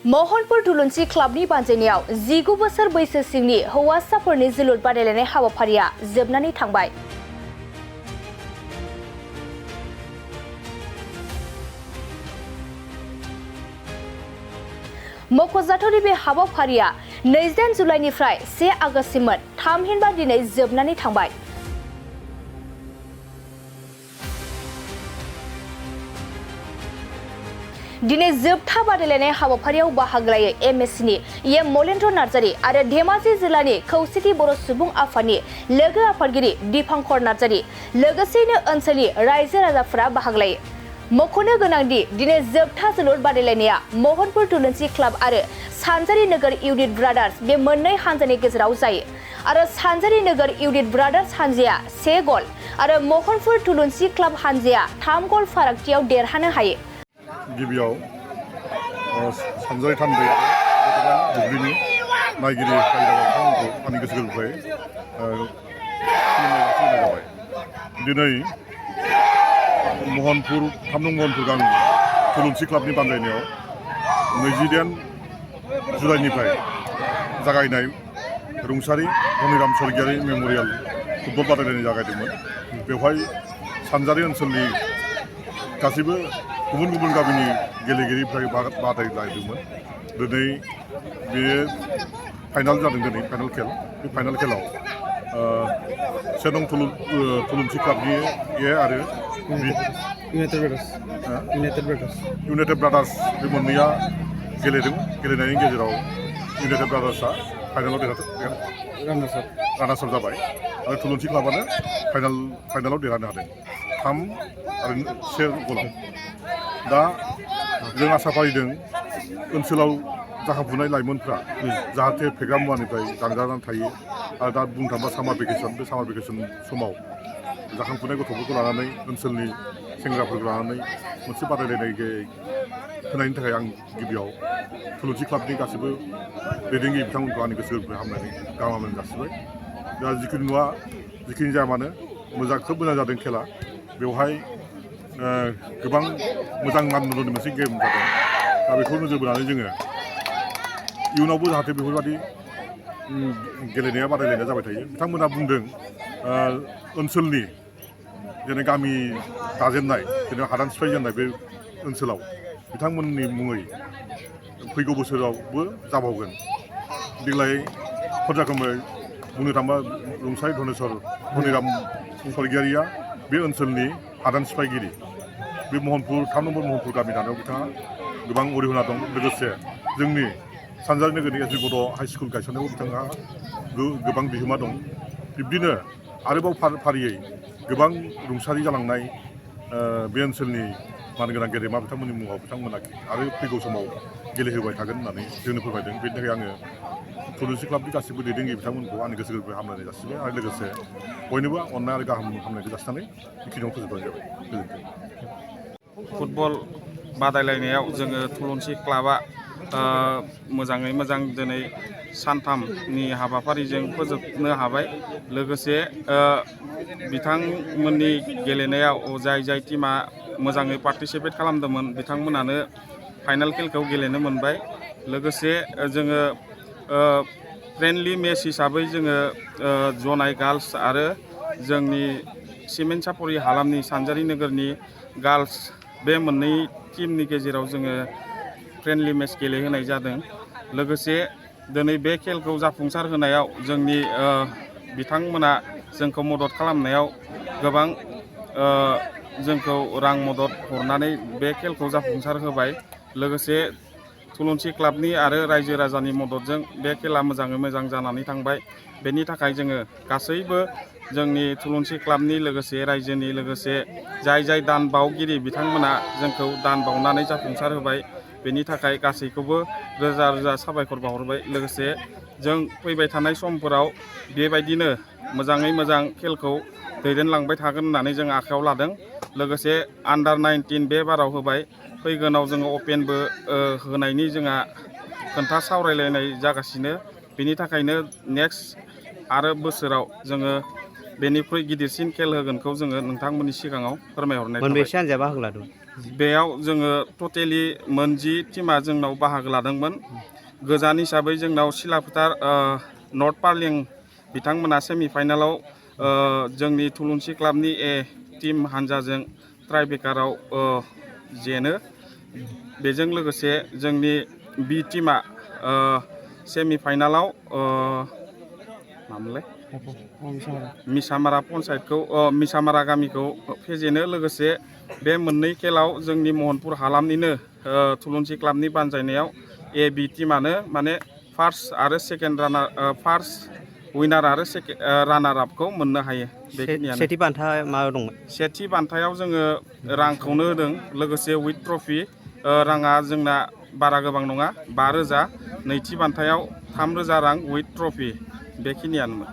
महनपुर थुलुंसि क्लाबनि बानजायनायाव 19 बोसोर बैसो सिंनि हौवासाफोरनि जोलुर बादायलायनाय हाबाफारिया जोबनानै थांबाय। मख'जाथावदि बे हाबाफारिया 28 जुलाइनिफ्राय 1 आगस्तसिममोन, थामहिनबा दिनै जोबनानै थांबाय। दिनै जोबथा बादायलायनाय हाबाफारियाव बाहागो लायो एमएससिनि एम मलेन्द्र नार्जारी आरो धेमाजि जिल्लानि खौसेथि बर' सुबुं आफादनि लोगो आफादगिरि दीपांकर नार्जारी, लोगोसेनो ओनसोलनि रायजो राजाफोरा बाहागो लायो। मख'नो गोनांदि दिनै जोबथा जोलुर बादायलायनाया महनपुर थुलुंसि क्लाब आरो सानजारि नोगोर इउनिट ब्रादार्स बे मोननै हानजानि गेजेराव जायो आरो सानजारि नोगोर इउनिट ब्रादार्स हानजाया 1 गल आरो महनपुर थुलुंसि क्लाब हानजाया 3 गल फारागथियाव देरहानो हायो। गिबियाव सानजारि थान्दै दुब्लिनि नायगिरि बिथांमोनखौ आंनि गोसो गोरबोनिफ्राय खुलुमनाय जाबाय। दिनै महनपुर 3 नं महनपुर गामि थुलुंसि क्लाबनि बानजायनायाव 28 जुलाइनिफ्राय जागायनाय रुंसारि धनिराम स्वर्गीयारि मेम'रियेल फुटबल बादायलायनाय जागायदोंमोन। बेवहाय सानजारि ओनसोलनि गासैबो गुबुन गुबुन गामिनि गेलेगिरिफ्रा बादायलायदोंमोन। दिनै बेयो फाइनाल जादों। दिनै फाइनाल खेल। बे फाइनाल खेलाव 1 नं थुलुंसि क्लाबनि आरो इउनाइटेड ब्रादार्स बे मोननैया गेलेदों। गेलेनायनि गेजेराव इउनाइटेड ब्रादार्सआ फाइनालाव रानार्स आप जाबाय आरो थुलुंसि क्लाबानो फाइनालाव देरहानो हादों 3 आरो 1 गलाव। दा जों आसा फारिदों ओनसोलाव जाखांफुनाय लाइमोनफ्रा जाहाथे फेग्रा मुवानिफ्राय जानगारनानै थायो आरो दा बुंनो थाङोबा सामार भेकेसन समाव जाखांफुनाय गथ'फोरखौ लानानै ओनसोलनि सेंग्राफोरखौ लानानै मोनसे बादायलायनाय होनायनि थाखाय आं गिबियाव थुलुंसि क्लाबनि गासैबो दैदेनगिरि बिथांमोनखौ आंनि गोसो गोरबोनिफ्राय हामलायनाय गाहाम हामलायनाय जासिबाय। दा जिखुनु जाया मानो खोब मोजां जादों खेला। बेवहाय गोबां मोजां मानदण्डनि मोनसे गेम जादों। दा बेखौ नोजोर बोनानै जोङो इयुनावबो जाहाथे बेफोरबायदि गेलेनाया बादायलायनाया जाबाय थायो। बिथांमोना बुंदों ओनसोलनि जेरै गामि दाजेननाय जेनेबा हादान सिफायजेननाय बे ओनसोलाव बिथांमोननि मुङै फैगौ बोसोरावबो जाबावगोन। देग्लाय खरजाखोमै बुंनो थाङोबा रुंसारि धनिराम स्वर्गीयारिया बे ओनसोलनि हादान सिफायगिरि। बे 3 नम्बर महनपुर गामि दानायाव बिथाङा गोबां अरिहना दं। लोगोसे जोंनि सानजारि नोगोरनि एस बि बड' हाइ स्कुल गायसननायाव बिथाङा गोबां बिहोमा दं। बिब्दिनो आरोबाव फारियै गोबां रुंसारि जालांनाय बे ओनसोलनि मानगोनां गेदेमा बिथांमोननि मुङाव बिथांमोना आरो फैगौ समाव गेलेहोबाय थागोन होननानै जोंनो फोरमायदों। बेनि थाखाय आङो थुलुंसि क्लाबनि गासैबो दैदेनगिरि बिथांमोनखौ आंनि गोसो गोरबोनिफ्राय हामलायनाय जासिबाय आरो लोगोसे बयनोबो अननाय आरो गाहाम हामलायनायखौ जासिनानै बेखिनियाव फोजोबनाय जाबाय। गोजोन्थों। फुटबल बादायलायनायाव जोङो थुलुंसि क्लाबा मोजाङै मोजां दिनै सानथामनि हाबाफारिजों फोजोबनो हाबाय। लोगोसे बिथांमोननि गेलेनायाव जाय टिमा मोजाङै पार्टिसिपेट खालामदोंमोन बिथांमोनानो फाइनाल खेलखौ गेलेनो मोनबाय। लोगोसे जोङो फ्रेन्डलि मेच हिसाबै जोङो जनाय गार्लस आरो जोंनि सिमेन्ट सापरि हालामनि सानजारि नोगोरनि गार्लस बे मोननै टिमनि गेजेराव जोङो फ्रेन्डलि मेच गेलेहोनाय जादों। लोगोसे दिनै बे खेलखौ जाफुंसार होनायाव जोंनि बिथांमोना जोंखौ मदद खालामनायाव गोबां जोंखौ रां मदद हरनानै बे खेलखौ जाफुंसार होबाय। लोगोसे थुलुंसि क्लाबनि आरो रायजो राजानि मददजों बे खेला मोजाङै मोजां जानानै थांबाय। बेनि थाखाय जोङो गासैबो जोंनि थुलुंसि क्लाबनि लोगोसे रायजोनि लोगोसे जाय दान बावगिरि बिथांमोना जोंखौ दान बावनानै जाफुंसार होबाय। बेनि थाखाय गासैखौबो रोजा रोजा साबायखर बावहरबाय। लोगोसे जों फैबाय थानाय समफोराव बेबायदिनो मोजाङै मोजां खेलखौ दैदेनलांबाय थागोन होननानै जों आखायाव लादों। लोगोसे आन्डार 19 बे बाराव होबाय। फैगोनाव जोङो अपेनबो होनायनि जोंहा खोथा सावरायलायनाय जागासिनो। बेनि थाखायनो नेक्स्ट आरो बोसोराव जोङो बेनिख्रुइ गिदिरसिन खेल होगोनखौ जोङो नोंथांमोननि सिगाङाव फोरमायहरनाय थाबाय। मोनबेसे हान्जाया बाहागो लादों? बेयाव जोङो टटेलि मोनजि टिमा जोंनाव बाहागो लादोंमोन। गोजान हिसाबै जोंनाव सिलाफोथार नर्थ पार्लिं बिथांमोना सेमिफाइनालाव जोंनि थुलुंसि क्लाबनि ए टिम हान्जाजों ट्राइब्रेकाराव जेनो। बेजों लोगोसे जोंनि बि टिमा सेमिफाइनालाव मामोनलाय मिसामारा पन्सायतखौ मिसामारा गामिखौ फेजेनो। लोगोसे बे मोननै खेलाव जोंनि महनपुर हालामनिनो थुलुंसि क्लाबनि बानजायनायाव ए बि टिमानो माने फार्स्ट आरो सेकेन्ड फार्स्ट उइनार आरो रानार आपखौ मोननो हायो। बेखिनियानो। सेथि बान्था मा दंमोन? सेथि बान्थायाव जोङो रांखौनो होदों, लोगोसे उइथ ट्रफि। राङा जोंना बारा गोबां नङा, 5,000। नैथि बान्थायाव 3,000 रां उइथ ट्रफि। बेखिनियानोमोन।